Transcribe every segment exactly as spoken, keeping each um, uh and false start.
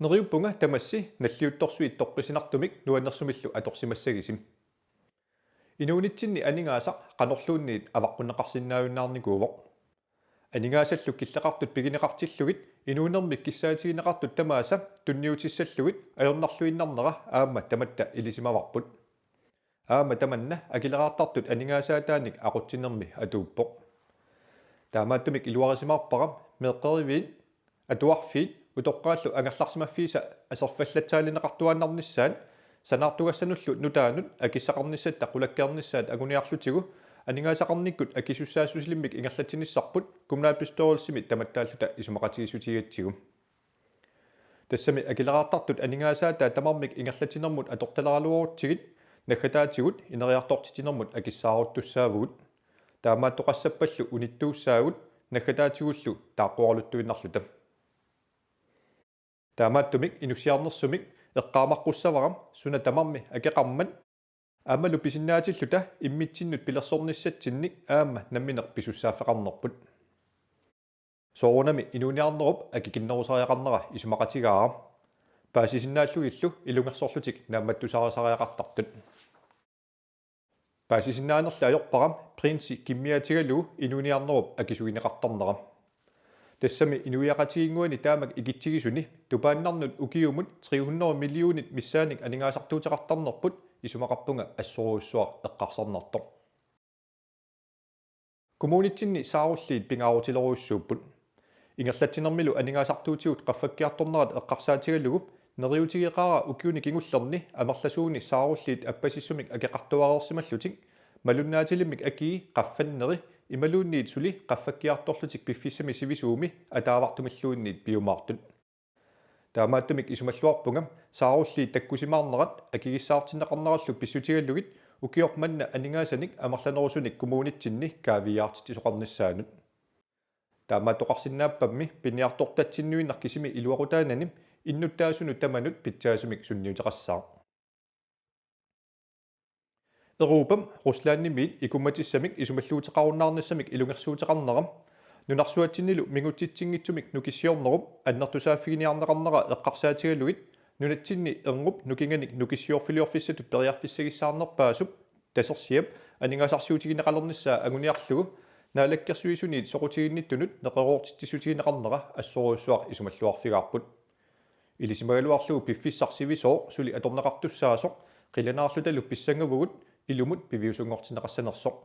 Neriuppunga tamassi nalliuttorsuit toqqisinartumik nuannersumillu atorsimassagisi. Inuunitsinni aningaasaq qanorluunniit avaqqunneqarsinnaajunnaarnikuuvoq. Aningaasallu killeqartut pigineqartillugit inuunermik kissaatigineqartut tamaasa tunniutissallugit ajornarluinnarnera aamma tamatta ilisimavarput. Aamma tamanna akileraartartut aningaasaataannik aqutsinermi atuuppoq. Taamaattumik iluarisimaarpara meeqqeriviit, atuarfiit utoqqaallu angerlarsimaffiisa aserfallatsaalineqartuaannarnissaat, sanaartugassanullu nutaanut akissaqarnissatta qulakkeernissaat anguniarlutigu aningaasaqarnikkut akisussaassusilimmik ingerlatsinissarput kommunalbestyrelsimi tamattaalluta isumaqatigiissutigigatsigu. Tassami akileraartartut aningaasaataat tamarmik ingerlatsinermut atortaleraluarutsigit naggataatigut ineriartortitsinermut akissaaruttussaavugut. Taamaattoqassappallu unittuussaagut naggataatigullu taaqquaraluttuinnarluta. Taamaattumik inussiarnersumik eqqaamaqqussavara suna tamarmi akeqarmat aammalu pisinnaatilluta immitsinnut pilersornissatsinnik aamma nammineq pisussaaffeqarnerput. Soorunami inuuniarnerup akikinnerusariaqarnera isumaqatigaara. Paasisinnaallugillu ilungersorlutik naammattusarisariaqartartut. Paasisinnaanerli ajorpara prinsi kimmiatigalugu inuuniarnerup akisugineqartarnera. Tassami inuiaqatigiinnguani taamak ikitsigisuni tupaannarnut ukiumut tre hundrede millionit missaannik aningaasartuuteqartarnerput isumaqarpunga assorujussuaq eqqarsarnartoq. Kommunitsinni saarulliit pingaarutilerujussuupput. Ingerlatsinermilu aningaasartuutigut qaffakkiartornerat eqqarsaatigalugu neriuutigeqaara ukiuni kingullerni amerlasuuni saarulliit appasissumik akeqartuareersimallutik malunnaatilimmik akii qaffanneri imaluunniit suli qaffakkiartorlutik piffissami sivisuumi ataavartumilluunniit piumaartut. Taamaattumik isumalluarpunga saarulliit takkusimaarnerat akigissaartinneqarnerallu pissutigalugit ukioq manna aningaasanik amerlanerusunik kommunitsinni kaaviiaartitsisoqarnissaanut. Taamaattoqarsinnaappammi piniartortatsinnuinnaq kisimi iluaqutaanani innuttaasunut tamanut pitsaasumik sunniuteqassaaq. Europap Ruslandimiit ikummatissamik isumalluuteqarunnaarnissamik ilungersuuteqarnera nunarsuatsinnilu mingutsitsinngitsumik nukissiornerup annertusaaffiginiarneqarnera eqqarsaatigalugit nunatsinni erngup nukinganik nukissiorfiliorfissatut periarfissagissaarnerpaasup Tasersiap aningaasarsiutigineqalernissaa anguniarlugu Naalakkersuisuniit soqutiginnittunut neqeroortitsissutigineqarnera assorujussuaq isumalluarfigaarput. Ilisimagaluarlugu piffissaq sivisooq suli atorneqartussaasoq qilanaarlutalu pissangavugut ilumut piviusunngortinneqassanersoq.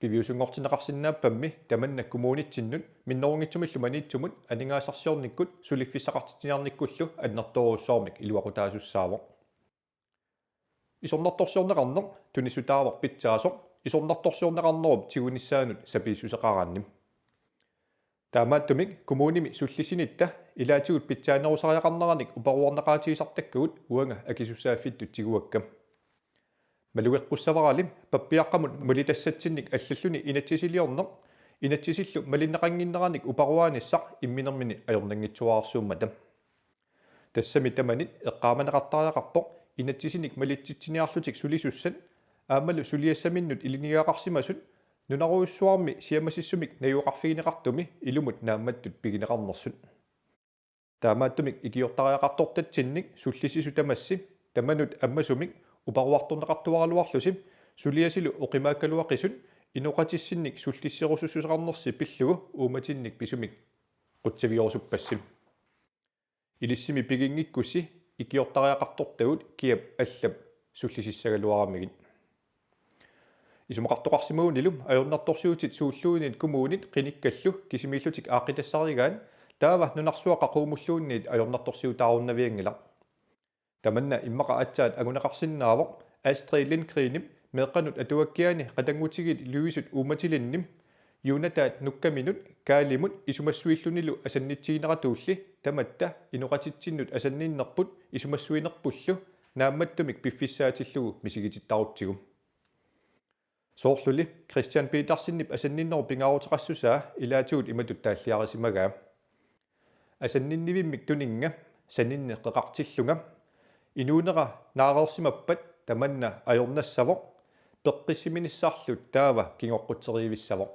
Piviusunngortinneqarsinnaappammi tamanna kommunitsinnut minnerunngitsumillu Maniitsumut aningaasarsiornikkut suliffissaqartitsiniarnikkullu annertoorujussuarmik iluaqutaasussaavoq. Isornartorsiorneqarneq tunissutaavoq pitsaasoq isornartorsiorneqarnerup tigunissaanut sapiissuseqaraanni. Taamaattumik kommunimi sullissinitta ilaatigut pitsaanerusariaqarneranik uparuarneqaatigisartakkagut uanga akisussaaffittut tiguakka. Malugeqqussavarali pappiaqqamut malitassatsinnik allalluni inatsisiliorneq inatsisillu malinneqannginneranik uparuaanissaq imminermini ajornanngitsuararsuummata. Tassami tamanit eqqaamaneqartariaqarpoq inatsisinik malitsitsiniarlutik sulisussat aammalu suliassaminnut ilinniagaqarsimasut nunarujussuarmi siammasissumik najugaqarfigineqartumi ilumut naammattut pigineqarnersut. Taamaattumik ikiortariaqartortatsinnik sullissisut tamassi tamanut ammasumik uparuartorneqartuaraluarlusi suliasilu oqimaakkaluaqisut inoqatissinnik sullissisorusussuseqarnersi pillugu uummatinnik pisumik qutsaviorusuppassi. Ilissimi piginngikkussi ikiortariaqartortagut kiap allap sullisissagaluaramigit. Isumaqartoqarsimagunilu ajornartorsiutit suulluunniit kommunit qinikkallu kisimiillutik aaqqitassarigaat taava nunarsuaq qaqugumulluunniit ajornartorsiutaarunnavianngilaq. Tamanna immaqa aatsaat anguneqarsinnaavoq Astrid Lindgrenip meeqqanut atuakkiaani qatanngutigiit Louisut uummatilinni Juunataat Nukkaminut Kaalimut isumassuillunilu asannitsigineratulli tamatta inoqatitsinnut asanninnerput isumassuinerpullu naammattumik piffissaatillugu misigitittarutsigu. Soorluli Kristian Petersenip asanninnerup pingaaruteqassusaa ilaatigut imatut taalliarisimagaa: Asanninnivimmik tuninnga saninni qeqartillunga. Inuunera naareersimappat tamanna ajornassavoq, peqqissiminissarlu taava kingoqqutseriivissavoq.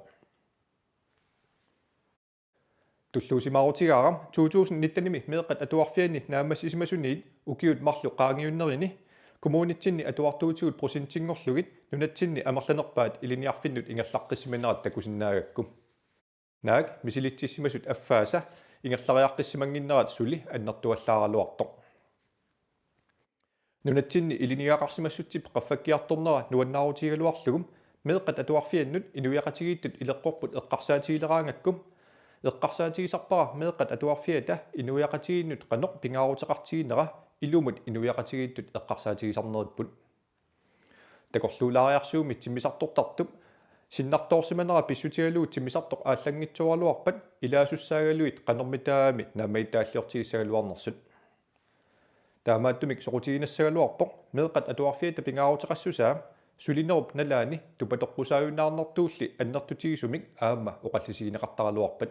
Tulluusimaarutigaara to tusind nitten-imi meeqqat atuarfianni naammassisimasuniit ukiut marluk qaangiunnerini kommunitsinni atuartuutigut procentinngorlugit nunatsinni amerlanerpaat ilinniarfinnut ingerlaqqissimanerat takusinnaagakku. Naak misilitsissimasut affaasa ingerlariaqqissimannginnerat suli annertuallaaraluartoq. Nunatsinni ilinniagaqarsimassutsip qaffakkiartornera nuannaarutigigaluarlugu meeqqat atuarfiannut inuiaqatigiittut ileqqorput eqqarsaatigileraangakku eqqarsaatigisarpara meeqqat atuarfiata inuiaqatigiinnut qanoq pingaaruteqartiginera ilumut inuiaqatigiittut eqqarsaatigisarneripput. Takorluulaariarsuummi timmisartortartup sinnartoorsimanera pissutigalugu timmisartoq aallanngitsooraluarpat ilaasussaagaluit qanormitaami naammagittaalliortigissagaluarnersut. Taamaattumik soqutiginassagaluarpoq meeqqat atuarfiata pingaaruteqassusaa sulinerup nalaani tupatoqqusaajunnaarnertuulli annertutigisumik aamma oqallisigineqartaraluarpat.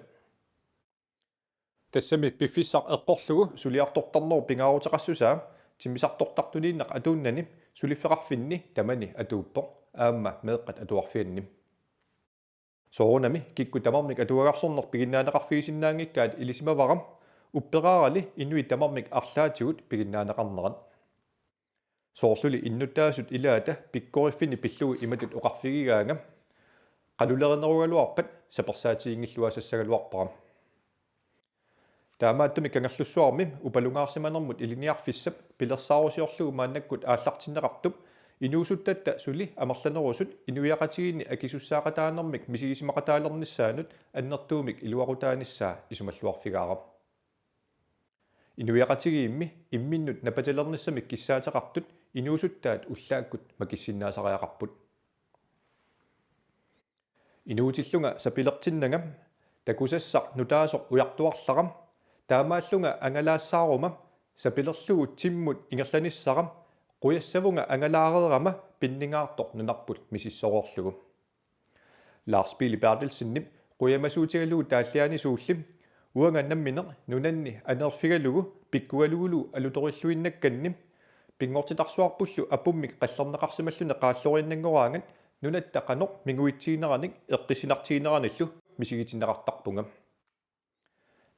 Tassami piffissaq eqqorlugu suliartortarnerup pingaaruteqassusaa timmisartortartuniinnaq atuunnani suliffeqarfinni tamani atuuppoq aamma meeqqat atuarfianni. Soorunami kikkut tamarmik atuagarsorneq piginnaaneqarfigisinnaanngikkaat ilisimavara upperaarali inuit tamarmik arlaatigut piginnaaneqarnerat. Soorluli innuttaasut ilaata pikkoriffinni pillugu imatut oqarfigigaanga: qalulerinerugaluarpat sapersaatiginngilluassassagaluarpara. Taamaattumik Kangerlussuarmi upalungaarsimanermut ilinniarfissap pilersaarusiorlugu maannakkut aallartinneqartup inuusuttatta suli amerlanerusut inuiaqatigiinni akisussaaqataanermik misigisimaqataalernissaanut annertuumik iluaqutaanissaa isumalluarfigaara. Inuiaqatigiimmi imminnut napatilernissamik kissaateqartut inuusuttaat ullaakkut makissinnaasariaqarput. Inuutillunga sapilertinnanga takusassaq nutaasoq ujartuarlara, taamaallunga angalaassaaruma sapilerlugu timmut ingerlanissara, qujassavunga angalaareerama pinningaartoq nunarput misissoreerlugu. Lars Pele Berthelsenip qujamasuutigalugu taalliaani suulli uanga nammineq nunanni aneerfigalugu pikkugalugulu alutorilluinnakkanni pinngortitarsuarpullu apummik qallerneqarsimalluni qaalloriinnanngoraangat nunatta qanoq minguitsigineranik eqqissinartigineranillu misigitinneqartarpunga.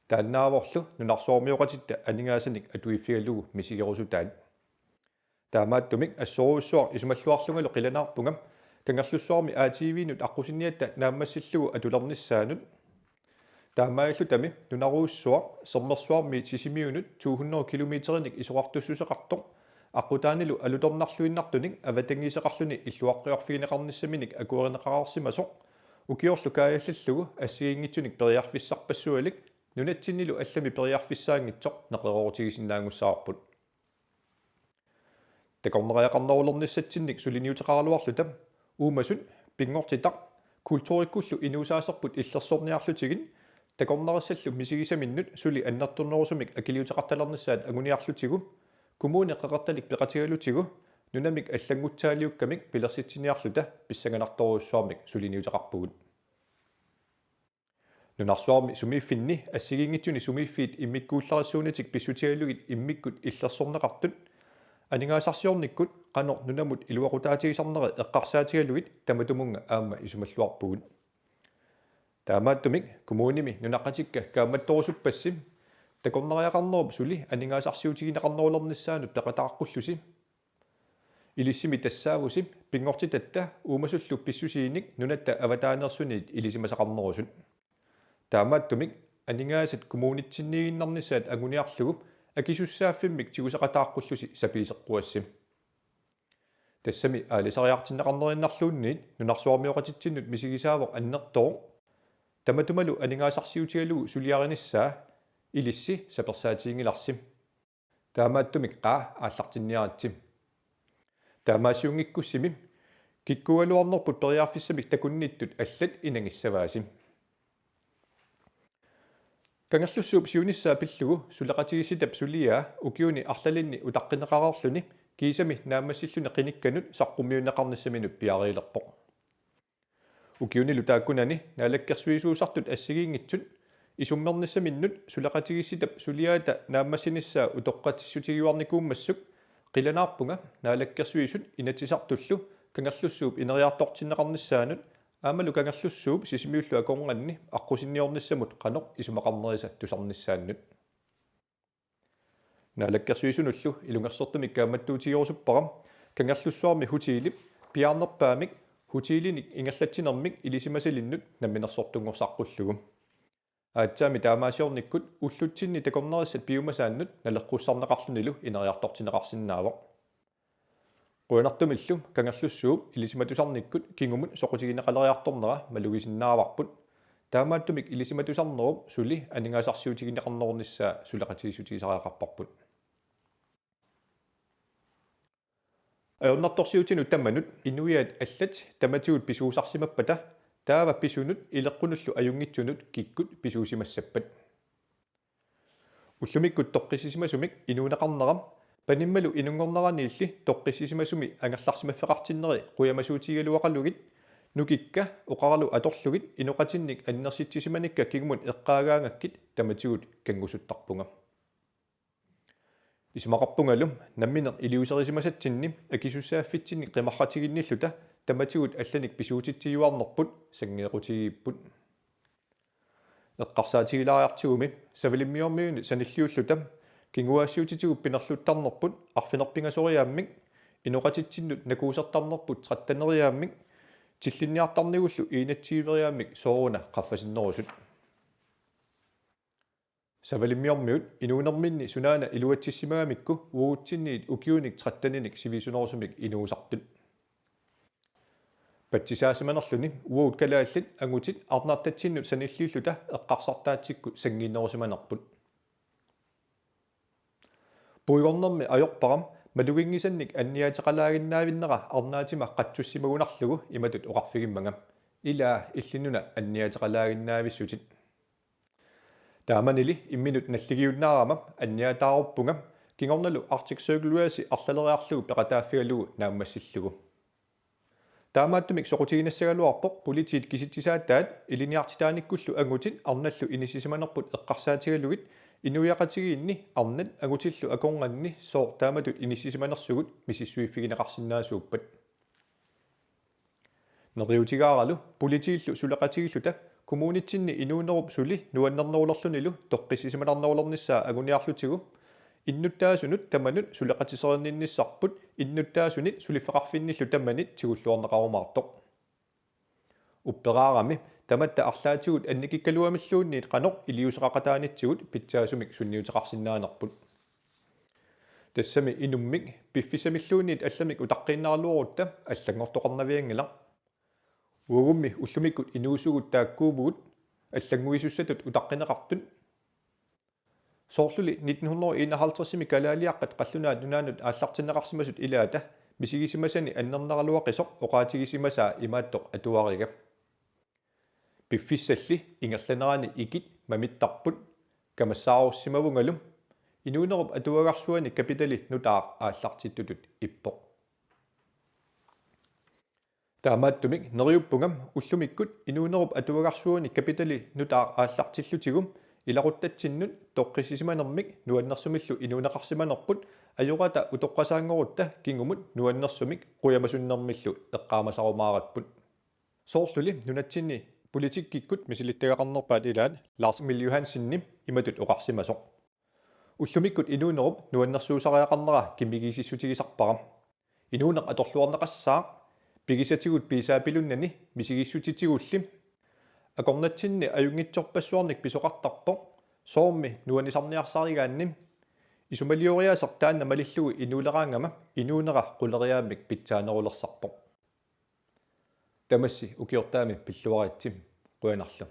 Taannaavorlu nunarsuarmioqatitta aningaasanik atuiffigalugu misigerusutaat. Taamaattumik assorujussuaq isumalluarlungalu qilanaarpunga Kangerlussuarmi A T V-nut aqqusinniatta naammassillugu atulernissaanut. Taamaalillutami nunarujussuaq Sermersuarmiit Sisimiunut to hundrede kilometerinik isorartussuseqartoq aqqutaanilu alutornarluinnartunik avatangiiseqarluni illuaqqiorfigineqarnissaminik akuerineqareersimasoq ukiorlu kaajallallugu assigiinngitsunik periarfissarpassualik nunatsinnilu allami periarfissaanngitsoq neqeroorutigisinnaanngussavarput. Takornariaqarnerulernissatsinnik suliniuteqaraluarluta uumasut pinngortitaq kulturikkullu inuusaaserput illersorniarlutigit takornarissallu misigisaminnut suli annertunerusumik akiliuteqartalernissaat anguniarlutigu Kommune Qeqertalik peqatigalutigu nunamik allanngutsaaliukkamik pilersitsiniarluta pissanganartorujussuarmik suliniuteqarpugut. Nunarsuarmi sumiiffinni assigiinngitsuni sumiiffiit immikkuullarissuunatik pissutigalugit immikkut illersorneqartut aningaasarsiornikkut qanoq nunamut iluaqutaatigisarneri eqqarsaatigalugit tamatumunnga aamma isumalluarpugut. Taamaattumik kommunimi nunaqqatikka kaammattorusuppassi takornariaqarnerup suli aningaasarsiutigineqarnerulernissaanut peqataaqqullusi. Ilissimi tassaavusi pinngortitatta uumasullu pissusiinik nunatta avataaneersuniit ilisimasaqarnerusut. Taamaattumik aningaasat kommunitsinniiginnarnissaat anguniarlugu akisussaaffimmik tigusaqataaqqullusi sapiiseqquassi. Tassami aalisariartinneqarnerinnarluunniit nunarsuarmioqatitsinnut misigisaavoq annertooq. Tamatumalu aningaasarsiutigalugu suliarinissaa ilissi sapersaatiginngilarsi. Taamaattumik qaa aallartinniaritsi. Taamaasiunngikkussimi kikkuugaluarnerput periarfissamik takunnittut allat inangissavaasi. Kangerlussuup siunissaa pillugu suleqatigiissitap suliaa ukiuni arlalinni utaqqineqareerluni kiisami naammassilluni qinikkanut saqqummiunneqarnissaminut piareerpoq. Ukiunilu taakkunani naalakkersuisuusartut assigiinngitsut isummernissaminnut suleqatigiissitap suliaata naammassinissaa utoqqatsissutigiuarnikuummassuk qilanaarpunga Naalakkersuisut Inatsisartullu Kangerlussuup ineriartortinneqarnissaanut Aammalu Kangerlussuup Sisimiullu akornanni aqqusinniornissamut qanoq isumaqarnerisa tusarnissaannut. Naalakkersuisunullu ilungersortumik kaammattuutigerusuppara Kangerlussuarmi hotelip piaarnerpaamik hotelinik ingerlatsinermik ilisimasalinnut namminersortunngorsarpullugu. Aatsaammi taamaasiornikkut ullutsinni takornarissat piumasaannut naleqqussarneqarlunilu ineriartortinneqarsinnaavoq. Qujanartumillu Kangerlussuup ilisimatusarnikkut kingumut soqutigineqaleriartornera malugisinnaavarput. Taamaattumik ilisimatusarnerup suli aningaasarsiutigineqarnernissaa suleqatigiissutigisariaqarparput. Ajornartorsiutinut tamanut inuiaat allat tamatigut pisuusarsimappata taava pisunut ileqqunullu ajunngitsunut kikkut pisuusimassappat. Ullumikkut toqqissisimasumik inuuneqarnera panimmalu inunngorneraniilli toqqissisimasumi angerlarsimaffeqartinneri qujamasuutigigaluaqalugit nukikka oqaralu atorlugit inoqatinnik annersitsisimanikka kingumut eqqaagaangakkit tamatigut kanngusuttarpunga. Isumaqarpungalu nammineq iliuuserisimasatsinni akisussaaffitsinnik qimarratiginnilluta tamatigut allanik pisuutitsiuarnerput sanngeequtigigipput. Eqqarsaatigilaariartigumi Savalimmiormiunit sanilliulluta kinguaassiuutitigut pinerluttarnerput arfineq-pingasoriaammik inoqatitsinnut nakuusertarnerput tretteneriaammik tillinniartarnigullu enogtyveriaammik sooruna qaffasinnerusut. Savalimmiormiut inuunerminni sunaana iluatsissimagamikku uagutsinniit ukiunik tretteninik sivisunerusumik inuusartut. Patsisaasimanerluni uagut kalaallit angutit arnartatsinnut sanilliulluta eqqarsartaatsikkut sanngiinnerusimanerput. Puigornermi ajorpara maluginngisannik anniaateqalaaginnaavinnera arnaatima qatsussimagunarlugu imatut oqarfigimmanga: Ilaa illit una anniaateqalaaginnaavissutit. Taamanili imminut nalligiunnaarama anniaataaruppunga kingornalu Arctic Circle Race arlaleriarlugu peqataaffigalugu naammassillugu. Taamaattumik soqutiginnassagaluarpoq politiit kisitsisaataat ilinniartitaanikkullu angutit arnallu inissisimanerput eqqarsaatigalugit inuiaqatigiinni arnat angutillu akornanni sooq taamatut inissisimanersugut misissuiffigineqarsinnaasuuppat. Neriutigaaralu politiillu suleqatigiilluta kommunitsinni inuunerup suli nuannernerulerlunilu toqqissisimanarnerulernissaa anguniarlutigu innuttaasunut tamanut suleqatiserinninnissarput innuttaasunit suliffeqarfinnillu tamanit tigulluarneqarumaartoq. Upperaarami tamatta arlaatigut annikikkaluamilluunniit qanoq iliuuseqaqataanitsigut pitsaasumik sunniuteqarsinnaanerput. Tassami inummik piffissamilluunniit allamik utaqqiinnaraluarutta allanngortoqarnavianngilaq. Uagummi ullumikkut inuusugut taakkuuvugut allannguisussatut utaqqineqartut. Soorluli nitten hundrede enoghalvtredsimi kalaaliaqqat qallunaat nunaannut aallartinneqarsimasut ilaata misigisimasani annernaraluaqisoq oqaatigisimasaa imaattoq atuariga: Piffissalli ingerlanerani ikit mamittarput, kamassaarusimavungalu. Inuunerup atuagarsuani kapitali nutaaq aallartittutut ippoq. Taamaattumik neriuppunga ullumikkut inuunerup atuagarsuani kapitali nutaaq aallartillutigu ilaquttatsinnut toqqissisimanermik nuannersumillu inuuneqarsimanerput ajoraata utoqqasaanngorutta kingumut nuannersumik qujamasunnermillu eqqaamasarumaaripput. Soorluli nunatsinni politikkikkut misilittagaqarnerpaat ilaat Lars Emil Johansenip imatut oqarsimasoq: Ullumikkut inuunerup nuannersuusariaqarnera kimmigiississutigisarpara. Inuuneq atorluarneqassaaq, pigisatigut piisaapilunnani misigissutitigulli. Akornatsinni ajunngitsorpassuarnik pisoqartarpoq, soormi nuannisarniarsarigaanni. Isumalioriaaseq taanna malillugu inuuleraangama inuunera quleriaammik pitsaanerulersarpoq. Tamassi ukiortaami pilluaritsi, qujanarlu.